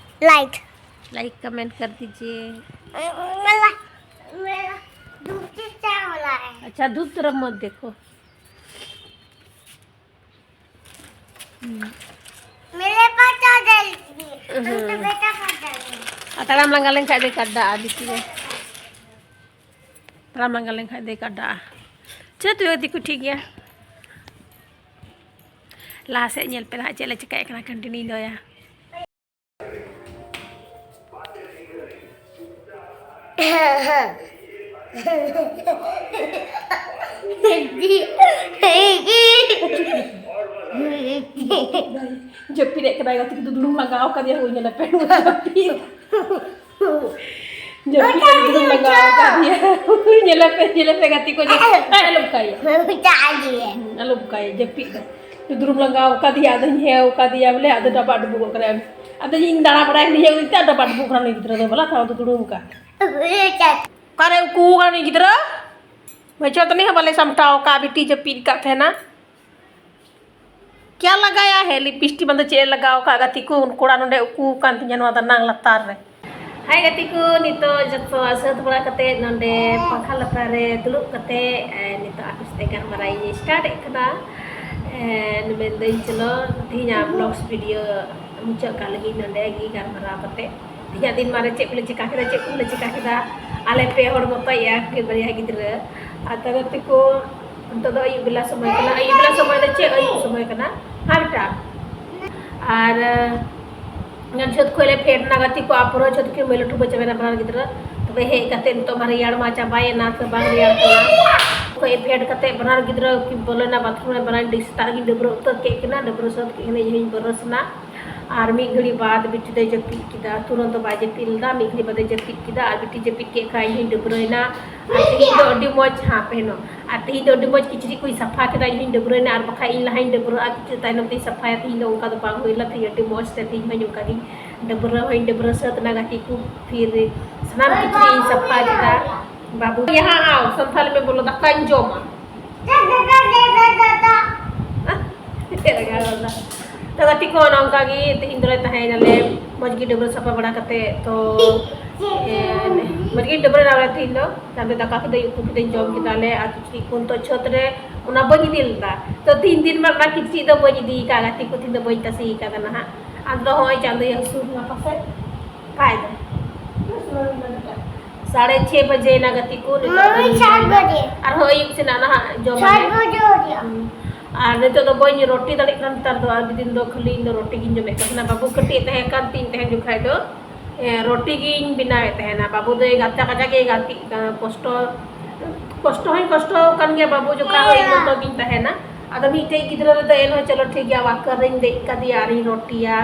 ᱞᱟᱭᱤᱠ᱾ ᱞᱟᱭᱤᱠ ᱠᱚᱢᱮᱱᱴ ᱠᱟᱨ ᱫᱤᱡᱤᱭᱮ᱾ मेरा, मेरा दूध से क्या हो रहा है? अच्छा, धूप तरफ मत देखो। हम्म। मेरे पास आ जाएगी। तुम तो हम्म। बेटा पास जाएगी। ᱟᱨ ᱛᱟᱲᱟᱢ ᱞᱟᱸᱜᱟ ᱞᱮᱱᱠᱷᱟᱡ ᱫᱚᱭ ᱠᱟᱰᱟᱜᱼᱟ ᱵᱮᱥᱤ ᱜᱮ᱾ ᱛᱟᱲᱟᱢ ᱞᱟᱸᱜᱟ ᱞᱮᱱᱠᱷᱟᱡ ᱫᱚᱭ ᱠᱟᱰᱟᱜᱼᱟ᱾ ᱪᱮᱫ ᱛᱚᱵᱮ ᱜᱟᱛᱮ ᱠᱚ ᱴᱷᱤᱠ ᱜᱮᱭᱟ᱾ ᱞᱟᱦᱟ ᱥᱮᱫ ᱧᱮᱞ ᱯᱮ ᱱᱟᱦᱟᱜ ᱪᱮᱫ ᱞᱮ ᱪᱤᱠᱟᱹᱭᱮᱫ ᱠᱟᱱᱟ, ᱠᱚᱱᱴᱤᱱᱤᱭᱩᱧ ᱫᱚᱦᱚᱭᱟ᱾ ᱡᱟᱹᱯᱤᱫ ᱮᱫ ᱠᱟᱱᱟᱭ ᱜᱟᱛᱮ ᱠᱚᱫᱚ, ᱫᱩᱲᱩᱵ ᱞᱟᱜᱟᱣ ᱠᱟᱫᱮᱭᱟ, ᱦᱩᱭ ᱧᱮᱞ ᱯᱮ᱾ ᱡᱟᱹᱯᱤᱫ ᱮ ᱫᱩᱲᱩᱵ ᱞᱟᱜᱟᱣ ᱟᱠᱟᱫᱮᱭᱟ᱾ ᱧᱮᱞᱮ ᱯᱮ, ᱧᱮᱞᱮ ᱯᱮ ᱜᱟᱛᱮ ᱠᱚ, ᱡᱟᱹᱯᱤᱫ ᱮ ᱟᱞᱚᱢ ᱠᱟᱭᱟ᱾ ᱟᱞᱚᱢ ᱠᱟᱭᱟ, ᱡᱟᱹᱯᱤᱫ ᱫᱚ᱾ ᱫᱩᱲᱩᱵ ᱞᱟᱜᱟᱣ ᱟᱠᱟᱫᱮᱭᱟ, ᱟᱫᱚᱧ ᱦᱮᱣ ᱟᱠᱟᱫᱮᱭᱟ ᱵᱚᱞᱮ, ᱟᱫᱚ ᱰᱟᱵᱟᱜ ᱰᱩᱵᱩᱜᱚᱜ ᱠᱟᱱᱟᱭ᱾ ᱟᱫᱚ ᱤᱧ ᱫᱟᱬᱟ ᱵᱟᱲᱟᱭ ᱠᱟᱱᱟ, ᱦᱮᱣ ᱠᱟᱛᱮ ᱰᱟᱵᱟᱜ ᱰᱩᱵᱩᱜ ᱠᱟᱱᱟ ᱩᱱᱤ ᱜᱤᱫᱽᱨᱟᱹ ᱫᱚ, ᱵᱟᱞᱟ ᱛᱷᱟᱣ ᱫᱚ ᱫᱩᱲᱩᱵ ᱟᱠᱟᱫ᱾ ᱚᱠᱟᱨᱮ ᱩᱠᱩ ᱟᱠᱟᱱ ᱩᱱᱤ ᱜᱤᱫᱽᱨᱟᱹ? ᱵᱟᱹᱪᱷᱚ ᱛᱟᱹᱱᱤᱡ ᱦᱚᱸ ᱵᱟᱞᱮ ᱥᱟᱢᱴᱟᱣ ᱟᱠᱟᱫ, ᱵᱤᱴᱤ ᱡᱟᱹᱯᱤᱫ ᱟᱠᱟᱫ ᱛᱟᱦᱮᱱᱟ᱾ ᱠᱭᱟ ᱞᱟᱜᱟᱭᱟ ᱦᱮ ᱞᱤᱯᱤᱥᱴᱤᱠ ᱵᱟᱝ ᱫᱚ ᱪᱮᱫ ᱮ ᱞᱟᱜᱟᱣ ᱟᱠᱟᱫ ᱜᱟᱛᱮ ᱠᱚ? ᱠᱚᱲᱟ ᱱᱚᱰᱮ ᱩᱠᱩ ᱟᱠᱟᱱ ᱛᱤᱧᱟ ᱱᱚᱣᱟ ᱫᱟᱱᱟᱝ ᱞᱟᱛᱟᱨ ᱨᱮ᱾ ᱦᱟᱭ ᱜᱟᱛᱮ ᱠᱚ, ᱱᱤᱛᱚᱜ ᱡᱚᱛᱚ ᱥᱟᱹᱛ ᱵᱟᱲᱟ ᱠᱟᱛᱮ ᱱᱚᱰᱮ ᱯᱟᱝᱠᱷᱟ ᱞᱟᱛᱟᱨ ᱨᱮ ᱫᱩᱲᱩᱵ ᱠᱟᱛᱮ, ᱮ, ᱱᱤᱛᱚᱜ ᱟᱯᱮ ᱥᱟᱛᱮ ᱜᱟᱞᱢᱟᱨᱟᱣ ᱤᱧ ᱥᱴᱟᱨᱴ ᱮᱫ ᱠᱟᱱᱟ᱾ ᱮ, ᱢᱮᱱᱫᱟᱹᱧ ᱪᱚᱞᱚ ᱛᱮᱦᱮᱧᱟᱜ ᱵᱞᱚᱜᱥ ᱵᱷᱤᱰᱤᱭᱳ ᱢᱩᱪᱟᱹᱫ ᱠᱟᱜ ᱞᱟᱹᱜᱤᱫ ᱱᱚᱰᱮ ᱜᱮ ᱜᱟᱞᱢᱟᱨᱟᱣ ᱠᱟᱛᱮ᱾ ᱛᱮᱦᱮᱧᱟᱜ ᱫᱤᱱ ᱢᱟᱨᱮ ᱪᱮᱫ ᱠᱚᱞᱮ ᱪᱤᱠᱟ ᱠᱮᱫᱟ, ᱪᱮᱫ ᱠᱚᱞᱮ ᱪᱤᱠᱟ ᱠᱮᱫᱟ, ᱟᱞᱮ ᱯᱮ ᱦᱚᱲ ᱢᱚᱛᱚ ᱭᱟ ᱠᱤ ᱵᱟᱨᱭᱟ ᱜᱤᱫᱽᱨᱟᱹ᱾ ᱟᱨ ᱛᱚᱵᱮ ᱛᱮᱠᱚ ᱱᱤᱛᱚᱜ ᱫᱚ ᱟᱹᱭᱩᱵ ᱵᱮᱞᱟ ᱥᱚᱢᱚᱭ ᱠᱟᱱᱟ, ᱟᱹᱭᱩᱵ ᱵᱮᱞᱟ ᱥᱚᱢᱚᱭ ᱫᱚ ᱪᱮᱫ ᱟᱹᱭᱩᱵ ᱥᱚᱢᱚᱭ ᱠᱟᱱᱟ, ᱦᱟᱱᱴᱟ᱾ ᱟᱨ ᱮᱸ, ᱪᱷᱟᱹᱛ ᱠᱷᱚᱡ ᱞᱮ ᱯᱷᱮᱰ ᱮᱱᱟ ᱜᱟᱛᱮ ᱠᱚ, ᱟᱯᱚᱨᱚ ᱪᱷᱟᱹᱛ ᱠᱷᱚᱡ ᱢᱟᱹᱭ ᱞᱟᱹᱴᱩ ᱵᱟᱹᱭ ᱪᱟᱵᱟᱭᱮᱱᱟ ᱵᱟᱱᱟᱨ ᱜᱤᱫᱽᱨᱟᱹ᱾ ᱛᱚᱵᱮ ᱦᱮᱡ ᱠᱟᱛᱮ ᱱᱤᱛᱚᱜ ᱢᱟ ᱨᱮᱭᱟᱲ ᱢᱟ ᱪᱟᱵᱟᱭᱮᱱᱟ ᱥᱮ ᱵᱟᱝ ᱨᱮᱭᱟᱲ ᱠᱟᱱᱟ᱾ ᱠᱷᱚᱡ ᱯᱷᱮᱰ ᱠᱟᱛᱮ ᱵᱟᱱᱟᱨ ᱜᱤᱫᱽᱨᱟᱹ ᱠᱤᱱ ᱵᱚᱞᱚᱭᱮᱱᱟ ᱵᱟᱛᱷᱨᱩᱢ ᱨᱮ, ᱵᱟᱱᱟᱨ ᱰᱤᱥ ᱥᱮᱛᱟᱜ ᱨᱮᱜᱤᱧ ᱰᱟᱹᱵᱽᱨᱟᱹ ᱩᱛᱟᱹᱨ ᱠᱮᱫ ᱠᱤᱱᱟ, ᱰᱟᱹᱵᱽᱨᱟᱹ ᱥᱟᱹᱛ ᱠᱮᱫ ᱠᱤᱱᱟ, ᱤᱧ ᱦᱚᱸᱧ ᱵᱨᱟᱥ ᱮᱱᱟ᱾ ᱟᱨ ᱢᱤᱫ ᱜᱷᱟᱹᱲᱤᱡ ᱵᱟᱫ ᱵᱤᱴᱤ ᱫᱚᱭ ᱡᱟᱹᱯᱤᱫ ᱠᱮᱫᱟ, ᱛᱩᱨᱟᱹᱱᱛ ᱫᱚ ᱵᱟᱭ ᱡᱟᱹᱯᱤᱫ ᱞᱮᱫᱟ, ᱢᱤᱫ ᱜᱷᱟᱹᱲᱤᱡ ᱵᱟᱫᱮ ᱡᱟᱹᱯᱤᱫ ᱠᱮᱫᱟ᱾ ᱟᱨ ᱵᱤᱴᱤ ᱡᱟᱹᱯᱤᱫ ᱠᱮᱫ ᱠᱷᱟᱡ ᱤᱧ ᱦᱚᱸᱧ ᱰᱟᱹᱵᱽᱨᱟᱹᱭᱮᱱᱟ᱾ ᱟᱨ ᱛᱮᱦᱮᱧ ᱫᱚ ᱟᱹᱰᱤ ᱢᱚᱡᱽ, ᱦᱟᱸ, ᱯᱮᱦᱮᱱᱚ᱾ ᱟᱨ ᱛᱮᱦᱮᱧ ᱫᱚ ᱟᱹᱰᱤ ᱢᱚᱡᱽ ᱠᱤᱪᱨᱤᱡ ᱠᱚᱧ ᱥᱟᱯᱷᱟ ᱠᱮᱫᱟ, ᱤᱧ ᱦᱚᱸᱧ ᱰᱟᱹᱵᱽᱨᱟᱹᱭᱮᱱᱟ, ᱟᱨ ᱵᱟᱠᱷᱟᱡ ᱤᱧ ᱞᱟᱦᱟᱧ ᱰᱟᱹᱵᱽᱨᱟᱹᱜᱼᱟ, ᱠᱤᱪᱨᱤᱡ ᱛᱟᱭᱱᱚᱢ ᱛᱤᱧ ᱥᱟᱯᱷᱟᱭᱟ᱾ ᱛᱮᱦᱮᱧ ᱫᱚ ᱚᱱᱠᱟ ᱫᱚ ᱵᱟᱝ ᱦᱩᱭ ᱞᱮᱱᱟ, ᱛᱮᱦᱮᱧ ᱟᱹᱰᱤ ᱢᱚᱡᱽ ᱛᱮ ᱛᱮᱦᱮᱧ ᱦᱚᱸᱧ ᱚᱱᱠᱟ ᱜᱤᱧ ᱰᱟᱹᱵᱽᱨᱟᱹ ᱦᱚᱸᱧ ᱰᱟᱹᱵᱽᱨᱟᱹ ᱥᱟᱹᱛ ᱮᱱᱟ ᱜᱟᱛᱮ ᱠᱚ, ᱯᱷᱤᱨ ᱥᱟᱱᱟᱢ ᱠᱤᱪᱨᱤᱡ ᱤᱧ ᱥᱟᱯᱷᱟ ᱠᱮᱫᱟ᱾ ᱵᱟᱹᱵᱩ, ᱭᱟᱦᱟᱸ ᱟᱣ, ᱥᱟᱱᱛᱷᱟᱞᱤ ᱢᱮ ᱵᱚᱞᱚ, ᱫᱟᱠᱟᱧ ᱡᱚᱢᱟ᱾ ᱛᱚ ᱜᱟᱛᱮ ᱠᱚ, ᱚᱱᱮ ᱚᱱᱠᱟ ᱜᱮ ᱛᱮᱦᱮᱧ ᱫᱚᱞᱮ ᱛᱟᱦᱮᱸᱭᱮᱱᱟᱞᱮ, ᱢᱚᱡᱽ ᱜᱮ ᱰᱟᱹᱵᱽᱨᱟᱹ ᱥᱟᱯᱷᱟ ᱵᱟᱲᱟ ᱠᱟᱛᱮ᱾ ᱛᱚ, ᱮ, ᱢᱚᱡᱽ ᱜᱮ ᱰᱟᱹᱵᱽᱨᱟᱹ ᱮᱱᱟᱞᱮ ᱛᱮᱦᱮᱧ ᱫᱚ᱾ ᱛᱟᱭᱚᱢ ᱛᱮ ᱫᱟᱠᱟ ᱠᱮᱫᱟᱹᱧ, ᱩᱛᱩ ᱠᱮᱫᱟᱹᱧ, ᱡᱚᱢ ᱠᱮᱫᱟᱞᱮ᱾ ᱟᱨ ᱠᱤᱪᱨᱤᱡ ᱠᱚ ᱱᱤᱛᱚᱜ ᱪᱷᱟᱹᱛ ᱨᱮ, ᱚᱱᱟ ᱵᱟᱹᱧ ᱤᱫᱤ ᱞᱮᱫᱟ᱾ ᱛᱚ ᱛᱤᱱ ᱫᱤᱱ ᱢᱟ ᱚᱱᱟ ᱠᱤᱪᱨᱤᱡ ᱫᱚ ᱵᱟᱹᱧ ᱤᱫᱤ ᱟᱠᱟᱫ ᱜᱟᱛᱮ ᱠᱚ, ᱛᱮᱦᱮᱧ ᱫᱚ ᱵᱟᱹᱧ ᱛᱟᱥᱮ ᱟᱠᱟᱫᱟ ᱱᱟᱦᱟᱜ᱾ ᱟᱫᱚ ᱦᱚᱸᱜᱼᱚᱭ ᱪᱟᱸᱫᱳᱭ ᱦᱟᱹᱥᱩᱨ ᱮᱱᱟ ᱯᱟᱥᱮᱡ᱾ ᱠᱷᱟᱡ ᱫᱚ᱾ ᱥᱟᱲᱮ ᱪᱷᱮ ᱵᱟᱡᱮ ᱮᱱᱟ ᱜᱟᱛᱮ ᱠᱚ, ᱱᱤᱛᱚᱜ ᱢᱟᱢᱤ, ᱫᱚ ᱥᱟᱛ ᱵᱟᱡᱮ᱾ ᱟᱨᱦᱚᱸ ᱟᱹᱭᱩᱵ ᱥᱮᱱᱟᱜ ᱱᱟᱦᱟᱜ ᱡᱚᱢ ᱥᱟᱛ ᱟᱞᱮ᱾ ᱵᱟᱡᱮ ᱦᱚ ᱜᱮᱭᱟ᱾ ᱦᱩᱸ᱾ ᱟᱨ ᱱᱤᱛᱚᱜ ᱫᱚ ᱵᱟᱹᱧ ᱨᱚᱴᱤ ᱫᱟᱲᱮᱭᱟᱜ ᱠᱟᱱᱟ᱾ ᱱᱮᱛᱟᱨ ᱫᱚ ᱟᱹᱰᱤ ᱫᱤᱱ ᱫᱚ ᱠᱷᱟᱹᱞᱤ ᱤᱧ ᱫᱚ ᱨᱚᱴᱤ ᱜᱤᱧ ᱡᱚᱢᱮᱫ ᱠᱟᱱ ᱛᱟᱦᱮᱱᱟ᱾ ᱵᱟᱹᱵᱩ ᱠᱟᱹᱴᱤᱡ ᱮ ᱛᱟᱦᱮᱸ ᱠᱟᱱ ᱛᱤᱧ ᱛᱟᱦᱮᱸ ᱡᱚᱠᱷᱟᱡ ᱫᱚ ᱮ, ᱨᱚᱴᱤ ᱜᱤᱧ ᱵᱮᱱᱟᱣᱮᱫ ᱛᱟᱦᱮᱱᱟ᱾ ᱵᱟᱹᱵᱩ ᱫᱚᱭ ᱜᱟᱛᱮ ᱠᱟᱡᱟᱠ ᱮ ᱜᱟᱛᱮᱜ ᱠᱟᱱᱟ᱾ ᱠᱚᱥᱴᱚ ᱠᱚᱥᱴᱚ ᱦᱚᱸᱧ ᱠᱚᱥᱴᱚ ᱟᱠᱟᱱ ᱜᱮᱭᱟ, ᱵᱟᱹᱵᱩ ᱡᱚᱠᱷᱟᱡ ᱦᱚᱸ ᱤᱧ ᱢᱚᱛᱚ ᱜᱤᱧ ᱛᱟᱦᱮᱱᱟ᱾ ᱟᱫᱚ ᱢᱤᱫᱴᱮᱡ ᱜᱤᱫᱽᱨᱟᱹ ᱨᱮᱫᱚ ᱮᱱᱦᱚᱸ ᱪᱚᱞᱚ ᱴᱷᱤᱠ ᱜᱮᱭᱟ, ᱣᱟᱠᱟᱨ ᱨᱤᱧ ᱫᱮᱡ ᱠᱟᱫᱮᱭᱟ ᱟᱨᱤᱧ ᱨᱚᱴᱤᱭᱟ᱾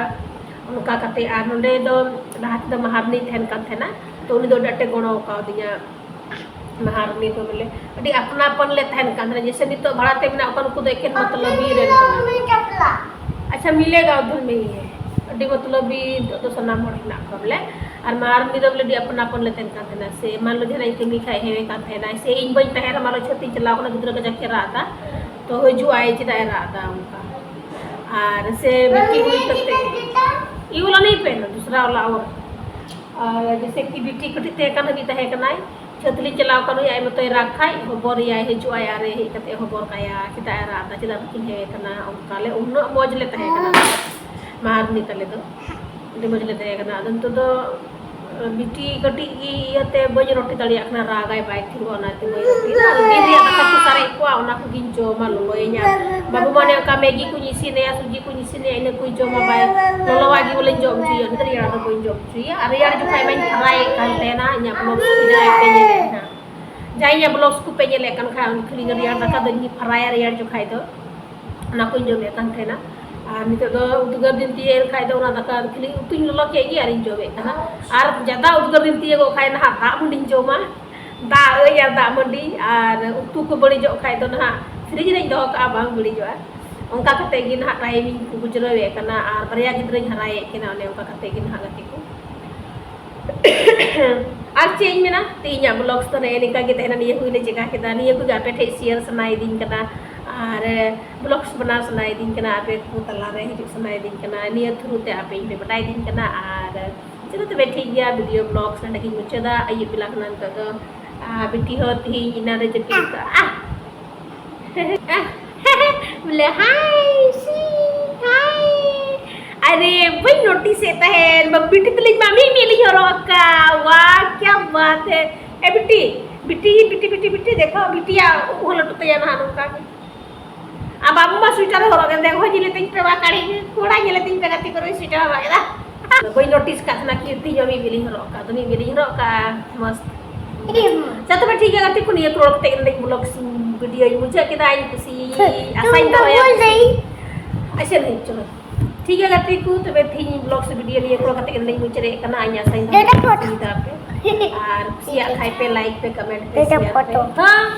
ᱚᱱᱠᱟ ᱠᱟᱛᱮ ᱟᱨ ᱱᱚᱰᱮ ᱫᱚ ᱞᱟᱦᱟ ᱛᱮᱫᱚ ᱢᱟᱦᱟᱨᱱᱤ ᱛᱟᱦᱮᱱ ᱠᱟᱱ ᱛᱟᱦᱮᱱᱟ, ᱛᱚ ᱩᱱᱤ ᱫᱚ ᱟᱹᱰᱤ ᱟᱸᱴᱮ ᱜᱚᱲᱚ ᱠᱟᱣᱫᱤᱧᱟ᱾ ᱢᱟᱦᱟᱨᱱᱤ ᱫᱚ ᱵᱚᱞᱮ ᱟᱹᱰᱤ ᱟᱯᱱᱟ ᱟᱯᱱ ᱞᱮ ᱛᱟᱦᱮᱱ ᱠᱟᱱ ᱛᱟᱦᱮᱱᱟ᱾ ᱡᱮᱭᱥᱮ ᱱᱤᱛᱚᱜ ᱵᱷᱟᱲᱟ ᱛᱮ ᱢᱮᱱᱟᱜ ᱠᱚᱣᱟ, ᱱᱩᱠᱩ ᱫᱚ ᱮᱠᱮᱱ ᱢᱚᱛᱞᱚᱵᱤ ᱨᱮᱱ ᱠᱟᱱᱟ᱾ ᱟᱪᱪᱷᱟ, ᱢᱤᱞᱮᱜᱟ ᱩᱫᱷᱟᱨ ᱢᱮ ᱦᱤ ᱦᱮ᱾ ᱟᱹᱰᱤ ᱢᱚᱛᱞᱚᱵᱤ ᱱᱤᱛᱚᱜ ᱫᱚ ᱥᱟᱱᱟᱢ ᱦᱚᱲ ᱦᱮᱱᱟᱜ ᱠᱚᱣᱟ ᱵᱚᱞᱮ᱾ ᱟᱨ ᱢᱟᱦᱟᱨᱱᱤ ᱫᱚ ᱵᱚᱞᱮ ᱟᱹᱰᱤ ᱟᱯᱱᱟ ᱟᱯᱱ ᱞᱮ ᱛᱟᱦᱮᱱ ᱠᱟᱱ ᱛᱟᱦᱮᱱᱟ᱾ ᱥᱮ ᱢᱟᱱ ᱞᱚ ᱡᱟᱦᱟᱱᱟᱜ ᱤᱧ ᱠᱟᱹᱢᱤ ᱠᱷᱟᱡ ᱦᱮᱣᱮ ᱠᱟᱱ ᱛᱟᱦᱮᱱᱟᱭ, ᱥᱮ ᱤᱧ ᱵᱟᱹᱧ ᱛᱟᱦᱮᱱ ᱨᱮᱦᱚᱸ ᱢᱟᱱ ᱞᱚ ᱪᱷᱟᱹᱛᱤᱧ ᱪᱟᱞᱟᱣ ᱠᱟᱱᱟ, ᱜᱤᱫᱽᱨᱟᱹ ᱠᱟᱡᱟᱠ ᱮ ᱨᱟᱜ ᱮᱫᱟ, ᱛᱚ ᱦᱤᱡᱩᱜ ᱟᱭ, ᱪᱮᱫᱟᱜ ᱮ ᱨᱟᱜ ᱮᱫᱟ ᱚᱱᱠᱟ᱾ ᱟᱨ ᱥᱮ ᱵᱤᱴᱤ ᱦᱩᱭ ᱠᱟᱛᱮ ᱤᱭᱩ ᱞᱟᱹᱱᱤ ᱯᱮ ᱫᱩᱥᱨᱟ ᱣᱟᱞᱟ ᱚᱨ ᱟᱨ ᱡᱮᱭᱥᱮ ᱠᱤ ᱵᱤᱴᱤ ᱠᱟᱹᱴᱤᱡ ᱛᱟᱦᱮᱸ ᱠᱟᱱ ᱦᱟᱹᱵᱤᱡ ᱛᱟᱦᱮᱸ ᱠᱟᱱᱟᱭ, ᱪᱷᱟᱹᱛᱞᱤᱧ ᱪᱟᱞᱟᱣ ᱠᱟᱱ ᱦᱩᱭᱩᱜ ᱟᱭ ᱢᱚᱛᱚᱭ ᱨᱟᱜᱽ ᱠᱷᱟᱡ ᱦᱚᱵᱚᱨᱮᱭᱟᱭ, ᱦᱤᱡᱩᱜ ᱟᱭ ᱟᱨ ᱦᱮᱡ ᱠᱟᱛᱮ ᱦᱚᱵᱚᱨ ᱠᱟᱭᱟ, ᱪᱮᱫᱟᱜ ᱮ ᱨᱟᱜ ᱮᱫᱟ, ᱪᱮᱫᱟᱜ ᱵᱟᱹᱠᱤᱱ ᱦᱮᱡ ᱠᱟᱱᱟ, ᱚᱱᱠᱟ ᱞᱮ ᱩᱱᱟᱹᱜ ᱢᱚᱡᱽ ᱞᱮ ᱛᱟᱦᱮᱸ ᱠᱟᱱᱟ᱾ ᱢᱟᱦᱟᱨᱱᱤ ᱛᱟᱞᱮ ᱫᱚ ᱟᱹᱰᱤ ᱢᱚᱡᱽ ᱞᱮ ᱛᱟᱦᱮᱸ ᱠᱟᱱᱟ᱾ ᱟᱫᱚ ᱱᱤᱛᱚᱜ ᱫᱚ ᱵᱤᱴᱤ ᱠᱟᱹᱴᱤᱡ ᱜᱮ ᱤᱭᱟᱹᱛᱮ ᱵᱟᱹᱧ ᱨᱚᱴᱤ ᱫᱟᱲᱮᱭᱟᱜ ᱠᱟᱱᱟ, ᱨᱟᱜᱟᱭ ᱵᱟᱭ ᱛᱷᱤᱨᱚᱜᱼᱟ, ᱚᱱᱟᱛᱮ ᱵᱟᱹᱧ ᱨᱚᱴᱤ ᱫᱟ᱾ ᱟᱫᱚ ᱫᱤᱱ ᱨᱮᱭᱟᱜ ᱫᱟᱠᱟ ᱠᱚ ᱥᱟᱨᱮᱡ ᱠᱚᱜᱼᱟ, ᱚᱱᱟ ᱠᱚᱜᱤᱧ ᱡᱚᱢᱟ, ᱞᱚᱞᱚᱭᱟᱹᱧᱟ᱾ ᱵᱟᱹᱵᱩ ᱢᱟᱱᱮ ᱚᱱᱠᱟ ᱢᱮᱜᱤ ᱠᱚᱧ ᱤᱥᱤᱱᱟᱭᱟ, ᱥᱩᱡᱤ ᱠᱚᱧ ᱤᱥᱤᱱᱟᱭᱟ, ᱤᱱᱟᱹ ᱠᱚᱧ ᱡᱚᱢᱟ, ᱵᱟᱭ ᱞᱚᱞᱚᱣᱟᱜ ᱜᱮ ᱵᱚᱞᱮᱧ ᱡᱚᱢ ᱦᱚᱪᱚᱭᱟ, ᱩᱱᱤ ᱫᱚ ᱨᱮᱭᱟᱲ ᱫᱚ ᱵᱟᱹᱧ ᱡᱚᱢ ᱦᱚᱪᱚᱭᱟ᱾ ᱟᱨ ᱨᱮᱭᱟᱲ ᱡᱚᱠᱷᱟᱡ ᱢᱟᱧ ᱯᱷᱟᱨᱟᱭᱮᱫ ᱠᱟᱱ ᱛᱟᱦᱮᱱᱟ, ᱤᱧᱟᱹᱜ ᱵᱞᱚᱜᱥ ᱠᱚ ᱡᱟᱦᱟᱸᱭ ᱯᱮ ᱧᱮᱞᱮᱫ ᱠᱟᱱ ᱠᱷᱟᱡ, ᱩᱱᱤ ᱠᱷᱟᱹᱞᱤ ᱨᱮᱭᱟᱲ ᱫᱟᱠᱟ ᱫᱚᱧ ᱯᱷᱟᱨᱟᱭᱟ ᱨᱮᱭᱟᱲ ᱡᱚᱠᱷᱟᱡ ᱫᱚ᱾ ᱚᱱᱟ ᱠᱚᱧ ᱡᱚᱢᱮᱫ ᱠᱟᱱ ᱛᱟᱦᱮᱱᱟ᱾ ᱟᱨ ᱱᱤᱛᱚᱜ ᱫᱚ ᱩᱫᱽᱜᱟᱹᱨ ᱫᱤᱱ ᱛᱤᱭᱳᱜ ᱮᱱ ᱠᱷᱟᱡ ᱫᱚ ᱚᱱᱟ ᱫᱟᱠᱟ ᱠᱷᱟᱹᱞᱤ ᱩᱛᱩᱧ ᱞᱚᱞᱚ ᱠᱮᱫ ᱜᱮ ᱟᱨᱤᱧ ᱡᱚᱢᱮᱫ ᱠᱟᱱᱟ᱾ ᱟᱨ ᱡᱟᱫᱟ ᱩᱫᱽᱜᱟᱹᱨ ᱫᱤᱱ ᱛᱤᱭᱳᱜᱚᱜ ᱠᱷᱟᱡ ᱱᱟᱦᱟᱜ ᱫᱟᱜ ᱢᱟᱹᱰᱤᱧ ᱡᱚᱢᱟ᱾ ᱫᱟᱜ ᱟᱹᱭ ᱟᱨ ᱫᱟᱜ ᱢᱟᱹᱰᱤ ᱟᱨ ᱩᱛᱩ ᱠᱚ ᱵᱟᱹᱲᱤᱡᱚᱜ ᱠᱷᱟᱡ ᱫᱚ ᱱᱟᱦᱟᱜ ᱯᱷᱨᱤᱡᱽ ᱨᱮᱧ ᱫᱚᱦᱚ ᱠᱟᱜᱼᱟ, ᱵᱟᱝ ᱵᱟᱹᱲᱤᱡᱚᱜᱼᱟ᱾ ᱚᱱᱠᱟ ᱠᱟᱛᱮ ᱜᱮ ᱱᱟᱦᱟᱜ ᱴᱟᱭᱤᱢᱤᱧ ᱜᱩᱡᱽᱨᱟᱹᱣᱮᱫ ᱠᱟᱱᱟ ᱟᱨ ᱵᱟᱨᱭᱟ ᱜᱤᱫᱽᱨᱟᱹᱧ ᱦᱟᱨᱟᱭᱮᱫ ᱠᱤᱱᱟ, ᱚᱱᱮ ᱚᱱᱠᱟ ᱠᱟᱛᱮ ᱜᱮ ᱱᱟᱦᱟᱜ ᱜᱟᱛᱮ ᱠᱚ᱾ ᱟᱨ ᱪᱮᱫ ᱤᱧ ᱢᱮᱱᱟ, ᱛᱮᱦᱮᱧᱟᱜ ᱵᱞᱚᱜᱥ ᱫᱚ ᱱᱮᱜᱼᱮ ᱱᱤᱝᱠᱟ ᱜᱮ ᱛᱟᱦᱮᱱᱟ᱾ ᱱᱤᱭᱟᱹ ᱠᱚᱜᱮ ᱟᱯᱮ ᱴᱷᱮᱡ ᱥᱮᱭᱟᱨ ᱥᱟᱱᱟᱭᱤᱫᱤᱧ ᱠᱟᱱᱟ ᱟᱨ ᱵᱞᱚᱜᱥ ᱵᱮᱱᱟᱣ ᱥᱟᱱᱟᱭᱤᱫᱤᱧ ᱠᱟᱱᱟ, ᱟᱯᱮ ᱠᱚ ᱛᱟᱞᱟᱨᱮ ᱦᱤᱡᱩᱜ ᱥᱟᱱᱟᱭᱤᱫᱤᱧ ᱠᱟᱱᱟ᱾ ᱱᱤᱭᱟᱹ ᱛᱷᱨᱩ ᱛᱮ ᱟᱯᱮ ᱤᱧ ᱯᱮ ᱵᱟᱰᱟᱭᱤᱫᱤᱧ ᱠᱟᱱᱟ᱾ ᱟᱨ ᱪᱚᱞᱚ ᱛᱚᱵᱮ ᱴᱷᱤᱠ ᱜᱮᱭᱟ, ᱵᱷᱤᱰᱤᱭᱳ ᱵᱞᱚᱜᱥ ᱱᱚᱸᱰᱮ ᱜᱤᱧ ᱢᱩᱪᱟᱹᱫᱟ᱾ ᱟᱹᱭᱩᱵ ᱵᱮᱞᱟ ᱠᱟᱱᱟ ᱱᱤᱛᱚᱜ ᱫᱚ᱾ ᱟᱨ ᱵᱤᱴᱤ ᱦᱚᱸ ᱛᱮᱦᱮᱧ ᱮᱱᱟᱱ ᱨᱮ ᱡᱟᱹᱯᱤᱫ ᱟᱠᱟᱫᱼᱟ᱾ ᱵᱚᱞᱮ, "Hi, see, hi." ᱟᱨᱮ, ᱵᱟᱹᱧ ᱱᱳᱴᱤᱥ ᱮᱫ ᱛᱟᱦᱮᱸᱱ, ᱵᱟ, ᱵᱤᱴᱤ ᱛᱟᱹᱞᱤᱧ ᱢᱟ ᱢᱤᱫ ᱢᱤᱫ ᱞᱤᱧ ᱦᱚᱨᱚᱜ ᱟᱠᱟᱫ᱾ ᱣᱟ, ᱠᱭᱟ ᱵᱟᱛ ᱦᱮ᱾ ᱮ ᱵᱤᱴᱤ, ᱵᱤᱴᱤ, ᱵᱤᱴᱤ, ᱵᱤᱴᱤ, ᱵᱤᱴᱤ, ᱫᱮᱠᱷᱚ, ᱵᱤᱴᱤᱭᱟᱜ ᱩᱵ ᱦᱚᱸ ᱞᱟᱹᱴᱩ ᱛᱟᱭᱟ ᱱᱟᱦᱟᱜ ᱱᱚᱝᱠᱟ ᱜᱮ᱾ ᱟᱨ ᱵᱟᱹᱵᱩ ᱢᱟ ᱥᱩᱭᱮᱴᱟᱨ ᱦᱚᱨᱚᱜ ᱠᱟᱛᱮ ᱦᱚᱸ ᱧᱮᱞᱮᱛᱤᱧ ᱯᱮ ᱢᱟ, ᱠᱟᱹᱲᱤ ᱠᱚᱲᱟ ᱧᱮᱞᱮᱛᱤᱧ ᱯᱮ, ᱜᱟᱛᱮ ᱠᱚᱨᱮ ᱥᱩᱭᱮᱴᱟᱨ ᱦᱚᱨᱚᱜ ᱠᱮᱫᱟ᱾ ᱵᱟᱹᱧ ᱱᱳᱴᱤᱥ ᱠᱟᱜ ᱛᱟᱦᱮᱱᱟ ᱠᱤ ᱛᱤᱦᱤᱧ ᱦᱚᱸ ᱢᱤᱫ ᱵᱤᱞᱤᱧ ᱦᱚᱨᱚᱜ ᱠᱟᱜ, ᱟᱫᱚ ᱢᱤᱫ ᱵᱤᱞᱤᱧ ᱦᱚᱨᱚᱜ ᱠᱟᱜᱼᱟ, ᱢᱚᱥᱛ᱾ ᱟᱪᱪᱷᱟ, ᱛᱚᱵᱮ ᱴᱷᱤᱠ ᱜᱮᱭᱟ ᱜᱟᱛᱮ ᱠᱚ, ᱱᱤᱭᱟᱹ ᱠᱚ ᱨᱚᱲ ᱠᱟᱛᱮ ᱤᱧ ᱵᱞᱚᱜ ᱵᱷᱤᱰᱤᱭᱳᱧ ᱢᱩᱪᱟᱹᱫ ᱠᱮᱫᱟ᱾ ᱤᱧ ᱠᱩᱥᱤ ᱟᱥᱟᱧ ᱫᱚᱦᱚᱭᱟ, ᱟᱪᱪᱷᱟ, ᱪᱚᱞᱚ᱾ ᱴᱷᱤᱠ ᱜᱮᱭᱟ ᱜᱟᱛᱮ ᱠᱚ, ᱛᱚᱵᱮ ᱛᱤᱦᱤᱧ ᱵᱞᱚᱜ ᱥᱮ ᱵᱷᱤᱰᱤᱭᱳ ᱱᱤᱭᱟᱹ ᱠᱚ ᱨᱚᱲ ᱠᱟᱛᱮ ᱤᱧ ᱫᱚᱧ ᱢᱩᱪᱟᱹᱫᱮᱫ ᱠᱟᱱᱟ᱾ ᱤᱧ ᱟᱥᱟᱧ ᱫᱚᱦᱚᱭᱟ ᱠᱩᱥᱤᱭᱟᱫᱟ ᱯᱮ, ᱟᱨ ᱠᱩᱥᱤᱭᱟᱜ ᱠᱷᱟᱡ ᱯᱮ ᱞᱟᱭᱤᱠ ᱯᱮ, ᱠᱚᱢᱮᱱᱴ ᱯᱮ, ᱥᱮᱭᱟᱨ ᱯᱮ᱾ ᱦᱮᱸ,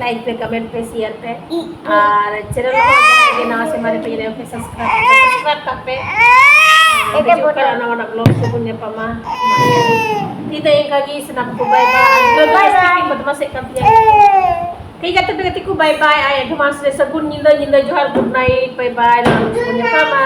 ᱞᱟᱭᱤᱠ ᱯᱮ, ᱠᱚᱢᱮᱱᱴ ᱯᱮ, ᱥᱮᱭᱟᱨ ᱯᱮ, ᱟᱨ ᱪᱮᱱᱮᱞ ᱦᱚᱸ ᱡᱟᱦᱟᱸᱭ ᱜᱮ ᱱᱟᱣᱟ ᱥᱮ ᱢᱟᱨᱮ ᱯᱮ ᱧᱮᱞ ᱯᱮ, ᱥᱟᱵᱥᱠᱨᱟᱭᱤᱵ ᱠᱟᱜ ᱯᱮ᱾ ᱦᱤᱡᱩᱜ ᱠᱟᱱᱟ ᱱᱟᱣᱟ ᱱᱟᱜ ᱵᱞᱚᱜ ᱨᱮᱵᱚᱱ ᱧᱟᱯᱟᱢᱟ᱾ ᱛᱤᱦᱤᱧ ᱫᱚ ᱤᱱᱠᱟ ᱜᱮ, ᱥᱟᱱᱟᱢ ᱠᱚ ᱵᱟᱭ ᱵᱟᱭ᱾ ᱟᱨ ᱵᱟᱭ ᱵᱟᱭ᱾ ᱵᱚᱫᱢᱟᱥᱮᱫ ᱠᱟᱱ ᱛᱤᱧᱟ᱾ ᱴᱷᱤᱠ ᱜᱮᱭᱟ, ᱛᱚᱵᱮ ᱜᱟᱛᱮ ᱠᱚ, ᱵᱟᱭ ᱵᱟᱭ᱾ ᱟᱨ ᱮᱰᱵᱷᱟᱱᱥ ᱨᱮ ᱥᱟᱹᱜᱩᱱ ᱧᱤᱫᱟᱹ, ᱧᱤᱫᱟᱹ ᱡᱚᱦᱟᱨ, ᱜᱩᱰ ᱱᱟᱭᱤᱴ, ᱵᱟᱭ ᱵᱟᱭ᱾ ᱱᱟᱣᱟ ᱵᱞᱚᱜ ᱨᱮᱵᱚᱱ ᱧᱟᱯᱟᱢᱟ᱾